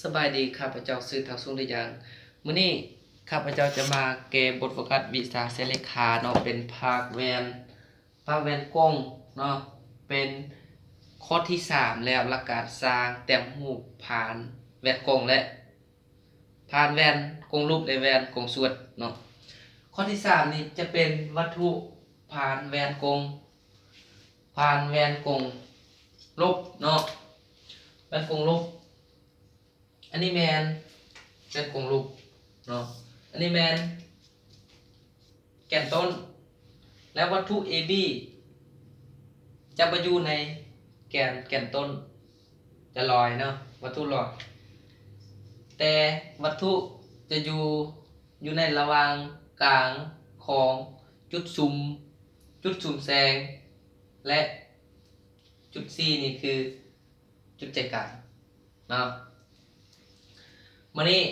ສະບາຍດີ ຂ້າພະເຈົ້າຊື່ ທ້າວ ສຸງ ດຽງ. ມື້ນີ້ຂ້າພະເຈົ້າຈະມາແກ້ບົດຝຶກຫັດວິຊາແສງເລຂາເນາະ ເປັນພາກແວ່ນ ພາກແວ່ນກົງເນາະ ເປັນຂໍ້ທີສາມແລ້ວ ຫຼັກການສ້າງແຕ້ມຮູບຜ່ານແວ່ນກົງ ແລະ ຜ່ານແວ່ນກົງຫຼຸບ ແລະ ແວ່ນກົງສວດເນາະ. ຂໍ້ທີສາມນີ້ຈະເປັນວັດຖຸຜ່ານແວ່ນກົງ ຜ່ານແວ່ນກົງລົບເນາະ ແວ່ນກົງລົບ. ອັນນີ້ແມ່ນແວ່ນກົງລົບເນາະ ອັນນີ້ແມ່ນແກນຕົ້ນ ແລະ ວັດຖຸ ເອ ບີ ຈະບໍ່ຢູ່ໃນແກນ ແກນຕົ້ນ ຈະລອຍເນາະ ວັດຖຸລອຍ ແຕ່ວັດຖຸຈະຢູ່ ຢູ່ໃນລະຫວ່າງກາງຂອງຈຸດສຸມ ຈຸດສຸມແສງ ແລະ ຈຸດສີ່ນີ້ຄືຈຸດໃຈກາງເນາະ. ມານີ້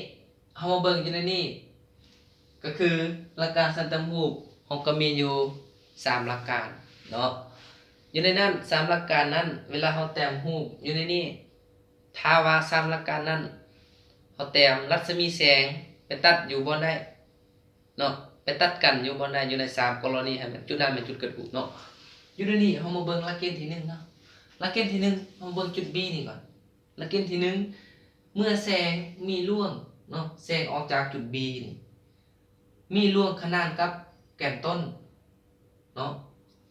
ເຮົາມາເບິ່ງຢູ່ໃນນີ້ ກໍຄືຫຼັກການສ້າງແຕ້ມຮູບ ເຮົາກໍມີຢູ່ສາມຫຼັກການເນາະ. ຢູ່ໃນນັ້ນ ສາມຫຼັກການນັ້ນ ເວລາເຮົາແຕ້ມຮູບຢູ່ໃນນີ້ ຖ້າວ່າສາມຫຼັກການນັ້ນ ເຮົາແຕ້ມລັດສະໝີແສງໄປຕັດຢູ່ບ່ອນໃດເນາະ ໄປຕັດກັນຢູ່ບ່ອນໃດ ຢູ່ໃນສາມກໍລະນີ ໃຫ້ມັນ ຈຸດນັ້ນແມ່ນຈຸດເກີດຮູບເນາະ. ຢູ່ໃນນີ້ເຮົາມາເບິ່ງຫຼັກເກນທີໜຶ່ງເນາະ ຫຼັກເກນທີໜຶ່ງ ເຮົາເບິ່ງຈຸດ B ນີ້ກ່ອນ. ຫຼັກເກນທີໜຶ່ງ ເມື່ອແສງມີລ່ວງເນາະ ແສງອອກຈາກຈຸດ B ນີ້ ມີລ່ວງຂະໜານກັບແກນຕົ້ນເນາະ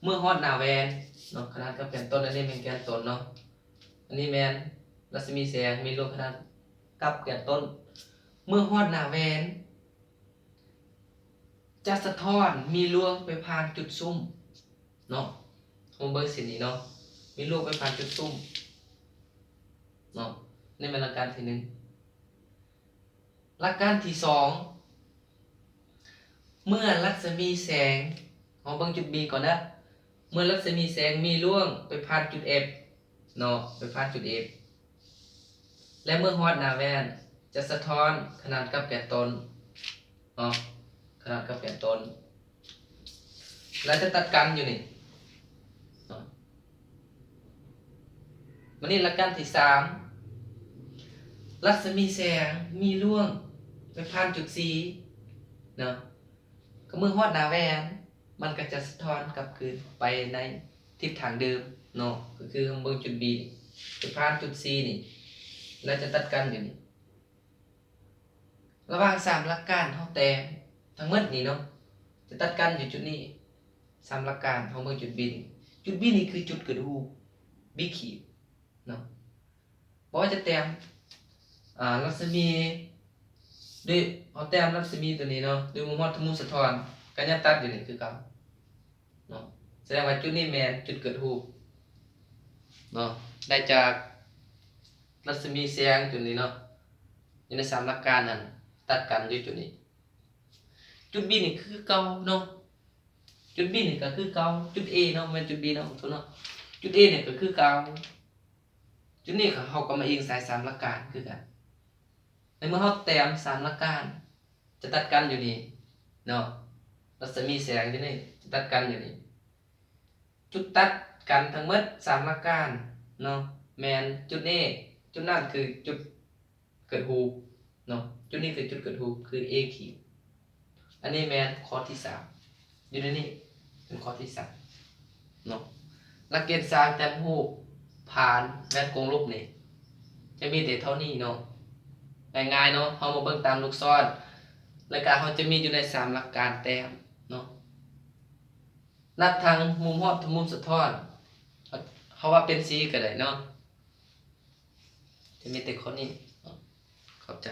ເມື່ອຮອດໜ້າແວ່ນເນາະ ຂະໜານກັບແກນຕົ້ນ ອັນນີ້ແມ່ນແກນຕົ້ນເນາະ ອັນນີ້ແມ່ນລັດສະໝີແສງ ມີລ່ວງຂະໜານກັບແກນຕົ້ນ ເມື່ອຮອດໜ້າແວ່ນ ຈະສະທ້ອນ ມີລ່ວງໄປຜ່ານຈຸດສຸມເນາະ. ເຮົາເບິ່ງເສັ້ນນີ້ເນາະ ມີລ່ວງໄປຜ່ານຈຸດສຸມເນາະ. ນີ້ແມ່ນຫຼັກການທີໜຶ່ງ. ຫຼັກການທີສອງ ເມື່ອລັດສະໝີແສງ ເຮົາເບິ່ງຈຸດ B ກ່ອນເດີ ເມື່ອລັດສະໝີແສງມີລ່ວງໄປຜ່ານຈຸດ F ເນາະ ໄປຜ່ານຈຸດ F ແລະ ເມື່ອຮອດໜ້າແວ່ນ ຈະສະທ້ອນຂະໜານກັບແກນຕົ້ນເນາະ ຂະໜານກັບແກນຕົ້ນ ແລະ ຈະຕັດກັນຢູ່ນີ້ເນາະ. ບາດນີ້ຫຼັກການທີສາມ ລັດສະໝີແສງມີລ່ວງໄປຜ່ານຈຸດ C ເນາະ ກໍເມື່ອຮອດໜ້າແວ່ນ ມັນກໍຈະສະທ້ອນກັບຄືນໄປໃນທິດທາງເດີມເນາະ ກໍຄືເຮົາເບິ່ງຈຸດ B ໄປຜ່ານຈຸດ C ນີ້ ແລ້ວຈະຕັດກັນຢູ່ນີ້. ລະຫວ່າງສາມຫຼັກການເຮົາແຕ້ມທັງໝົດນີ້ເນາະ ຈະຕັດກັນຢູ່ຈຸດນີ້ ສາມຫຼັກການ ເຮົາເບິ່ງຈຸດ B ນີ້ ຈຸດ B ນີ້ຄືຈຸດເກີດຮູບ B ຂີດເນາະ. ບໍ່ວ່າຈະແຕ້ມ ອາ ລັດສະໝີ ໂດຍ ເຮົາແຕ້ມລັດສະໝີຕົວນີ້ເນາະ ໂດຍໝູນຮອດທະມຸມສະທ້ອນ ກໍຍັງຕັດຢູ່ນີ້ຄືເກົ່າເນາະ. ສະແດງວ່າຈຸດນີ້ແມ່ນຈຸດເກີດຮູບເນາະ ໄດ້ຈາກລັດສະໝີແສງຈຸດນີ້ເນາະ ຢູ່ໃນສາມຫຼັກການນັ້ນ ຕັດກັນຢູ່ຈຸດນີ້. ຈຸດ B ນີ້ຄືເກົ່າເນາະ ຈຸດ B ນີ້ກໍຄືເກົ່າ ຈຸດ A ເນາະ ແມ່ນຈຸດ B ເນາະ ຂໍໂທດເນາະ ຈຸດ A ນີ້ກໍຄືເກົ່າ. ຈຸດນີ້ເຮົາກໍມາອີງໃສ່ສາມຫຼັກການຄືກັນ. ໃນເມື່ອເຮົາແຕ້ມສາມຫຼັກການ ຈະຕັດກັນຢູ່ນີ້ເນາະ ລັດສະໝີແສງຢູ່ນີ້ ຈະຕັດກັນຢູ່ນີ້. ຈຸດຕັດກັນທັງໝົດສາມຫຼັກການເນາະ ແມ່ນຈຸດ A ຈຸດນັ້ນຄືຈຸດເກີດຮູບເນາະ ຈຸດນີ້ຄືຈຸດເກີດຮູບ ຄື A ຂີດ. ອັນນີ້ແມ່ນຂໍ້ທີສາມ ຢູ່ໃນນີ້ເປັນຂໍ້ທີສາມເນາະ. ຫຼັກເກນສ້າງແຕ້ມຮູບຜ່ານແວ່ນກົງລົບນີ້ ຈະມີແຕ່ເທົ່ານີ້ເນາະ ງ່າຍໆເນາະ. ເຮົາມາເບິ່ງຕາມລູກສອນ ແລ້ວກະເຮົາຈະມີຢູ່ໃນສາມຫຼັກການແຕ້ມເນາະ ນັບທັງມຸມຮອບທັງມຸມສະທ້ອນ ເຮົາວ່າເປັນ C ກໍໄດ້ເນາະ ຈະມີແຕ່ຂໍ້ນີ້ເນາະ. ຂອບໃຈ.